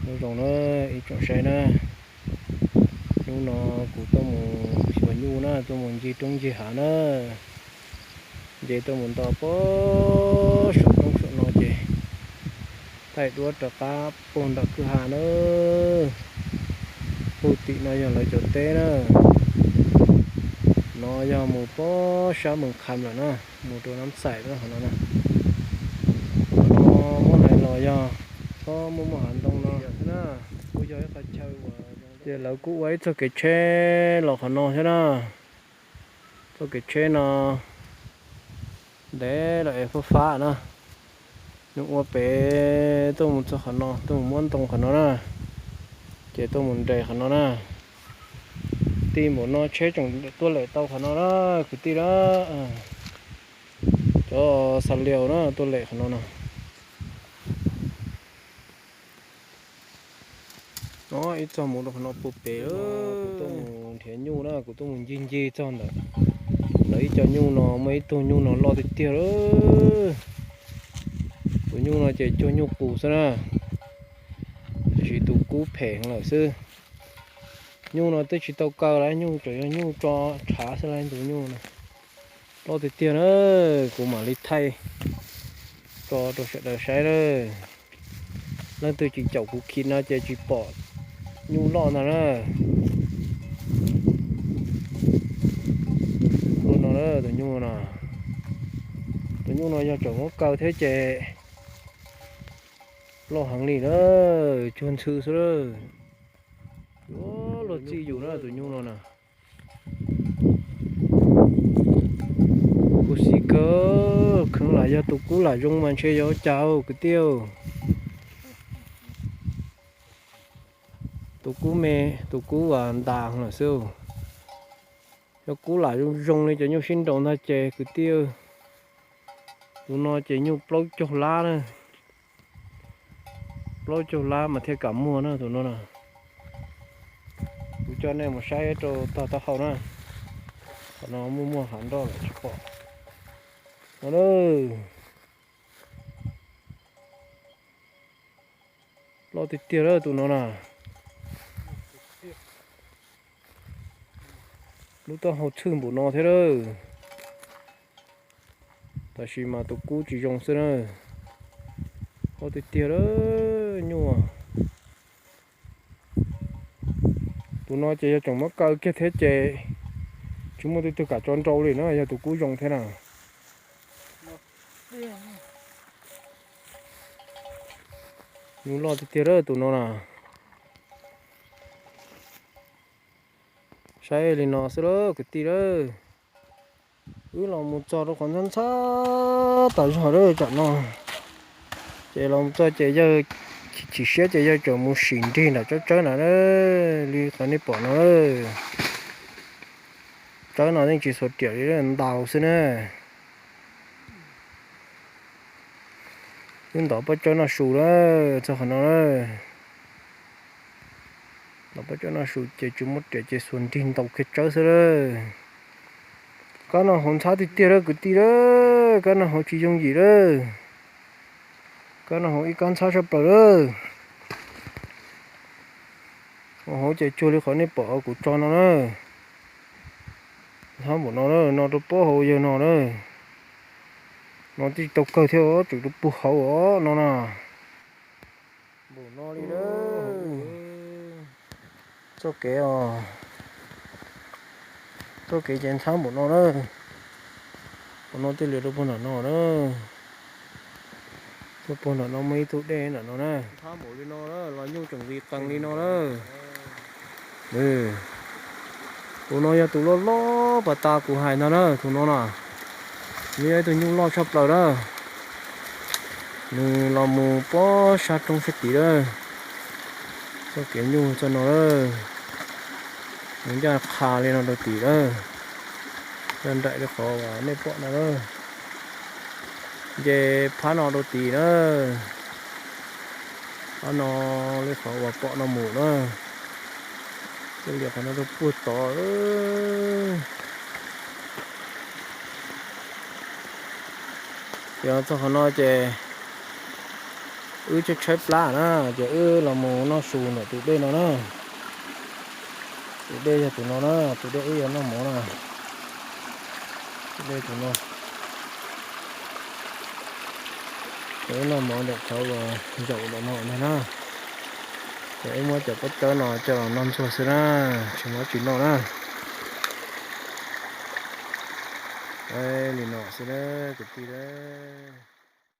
Nyob zoo na ib tsoom saib na, hnub no kuv tuaj mus xyuas nyuj na, tuaj mus ncig roob ncig hav na, nce tuaj mus nto puag saum roob saum no ces thaij duab rov qab puag nram kwj ha na. Puag tim no yog lawv cov teb na, no yog mus puag sab Moos Kham lawm na, mus rau Nab Xais na qhov no na. Qhov no muab hais los yog txhob muaj muaj hav ntoo no xwb na, kuj yog ib qho chaw uas ces lawv kuj ua ib txoj kev tsheb los qhov no thiab na. Txoj kev tsheb no ntev lawm es fab fab na. Nws ua pem tuaj mus txog qhov no, tuaj mus muab ntoo qhov no na, ces tuaj mus nres qhov no na. Ti npaum no tsheb tseem tuaj lem tau qhov no na, kwv tij na. Cov xa lias na tuaj lem qhov no na. No ib txog mus rau qhov no puag pem, kuv tuaj mus nrhiav nyuj na, kuv tuaj mus ncig ncig txog ntawm lawv ib co nyuj no, muaj ib tug nyuj no loj tiag tiag lawm. Tus nyuj no ces cuag nyuj qus xwb na, tiam sis tus kub phem lawm xwb. Nyuj no twb tsis tau kaw lawm, nyuj tseem yog nyuj tso tshav xwb lauj, tus nyuj no loj tiag tiag na. Kuv mam li thaij tso rau sawv daws saib na. Leej twg tsis caum kuv khi no ces tsis pom nyuj loj ntag na. Tus no, tus nyuj no, tus nyuj no yog tseem muab kaw thiab ces loj heev li na, cuag ntxhw xwb lawm. Yuav luag txij yus na tus nyuj no na. Khuv xim kawg, kheev lam yog tus kub lam zoo mas ntshe yog ua cas kwv tij. Tus kub me, tus kub uas ntas lawm xwb. Yog kub lam zoo zoo li cov nyuj sib nraus ntag ces kwv tij, tus no ces nyuj plaub caug lab na. Plaub caug lab mas thiaj kam muag na tus no na. Kuv coj nej mus saib rau tog taub hau na. Qhov no muaj muaj hav nroj lawm tsis pom no. Loj tiag tiag lawm tus no na. Lub taub hau txhwj npaum no thiab lawm. Tab sis mas tus kub tsis zoo xwb na. Loj tiag tiag lawm nyuj. Tus no ces yog tseem muab kaw kiag thiab ces tsis muaj tus twg kam tso nrau li na, yog tus kub zoo thiab na. Nyuj loj tiag tiag lawm tus no na. Saib li no xwb lawm kwv tij lawm. Wb los mus txog rau qhov ntxhab ntxhab tas zog lawm tsam no. Ces los mus txog ces yawg chim siab ces yawg tseem mus sim nrig nram tsawb tsawb na, li qhov nej pom no. Tsawb no yeej tsis xuas riam li, ntaus xwb na. Wb ntov pob tsawb no su lawm txog qhov no na. Ntov pob tsawb no su ces tsis muaj riam ces xuas nrig ntaus kiag tsawb xwb lawm. Kab no hauv ntxhab tiag tiag lawm kwv tij lawm, kab no hauv tsis yooj yim lawm. Kab no hauv ib kab ntxhab tshaj plaws lawm. Hauv ces cuag li qhov nej pom kuv tso no na. Ntxhab npaum no na, no rau pob hauv yawg no na. No twb tsis tau kawg thiab, tseem rau puag hauv os no na. Npaum no li na. Txoj kev os, txoj kev ces ntxhab npaum no na. Npaum no thiaj li rau puag nram no na. Tuaj puag nram no muaj ib tug dej nram no na. Ntxhab npaum li no na, los nyuj tseem vim qees li no na. Tus no yog tus loj loj pas tas kuv hais ntag na, tus no na. Nws yog ib tug nyuj loj tshaj plaws na. Nws los mus pob sab roob sab tid lawm. Txoj kev nyuj txoj no lawm. Nws ncaj qha li no rau tim lawm. Ncaj nraim li qhov uas nej pom no lawm. Nce phab no rau tid na. Phab no li qhov uas pom no mus na. Tej liam qhov no rau puag tod. Yog txog qhov no ces Wb tshaib tshaib plab na, ces wb los mus noj su ntawm tus dej no na. Tus dej yog tus no na, tus dej wb yuav noj mov na. Tus dej tus no. Ces wb noj mov ntawm qhov uas zaum ntawm no ntag na. Ces wb muab cov pob tawb no coj los noj ntxuag xwb na, tsis muab tsis noj na. Li no xwb na kwv tij na.